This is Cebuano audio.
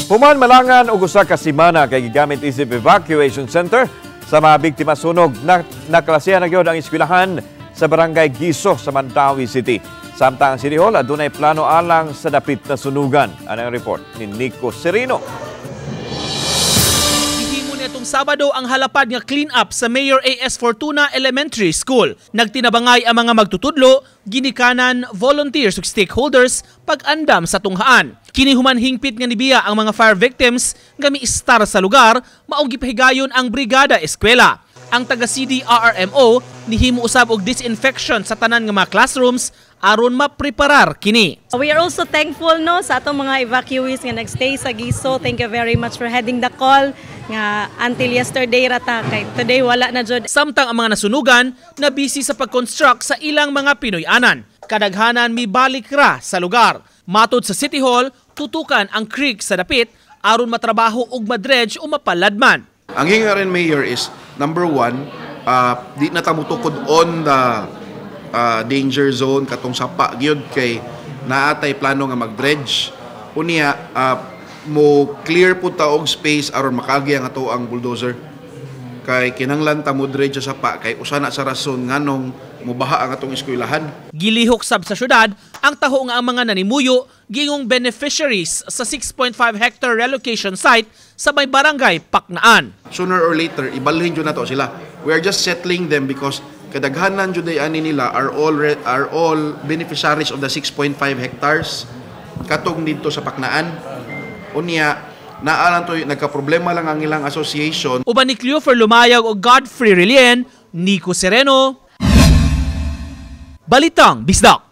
Human malangan og usa ka semana kay gigamit isip evacuation center sa mga biktima sunog na naklasihan na gyud ang eskwelahan sa Barangay Giso sa Mandaue City. Samtang ang City Hall adunay plano alang sa dapit na sunugan. Ano ang report ni Nico Sereno? Gihimo nitong Sabado ang halapad nga clean up sa Mayor A.S. Fortuna Elementary School. Nagtinabangay ang mga magtutudlo, ginikanan, volunteers ug stakeholders pag-andam sa tunghaan. Kini human hingpit nga nibiya ang mga fire victims nga miistar sa lugar, maong gipahigayon ang brigada eskwela. Ang taga CDRRMO nihimo usab og disinfection sa tanan nga mga classrooms aron mapreparar kini. We are also thankful, no, sa atong mga evacuees nga nagstay sa Giso. Thank you very much for heading the call nga until yesterday rata kay today wala na jud. Samtang ang mga nasunugan na busy sa pag-construct sa ilang mga Pinoy-anan. Kadaghanan mibalik ra sa lugar. Matod sa City Hall, tutukan ang creek sa dapit aron matrabaho og madredge o mapaladman. Ang hinga rin, Mayor, is number one, di na ta mutukod on the danger zone katong sapa gyud kay naatay plano nga mag-dredge. Unya, mo clear pud ta og space aron makaagi ang ato ang bulldozer. Kay kinanglan ta mo dredge sa sapa kay usa na sa rason nganong mubaha ang atong eskwelahan. Gilihok sab sa syudad ang taho nga ang mga nanimuyo gingong beneficiaries sa 6.5 hectare relocation site sa may Barangay Paknaan. Sooner or later, ibalhin jud nato sila. We are just settling them because kadaghanan jud ay ani nila are all beneficiaries of the 6.5 hectares katong didto sa Paknaan. Unya, naa lang to nagka-problema lang ang ilang association. Uban ni Cleofer Lumayag o Godfrey Relien, Nico Sereno, Balitang Bisdak.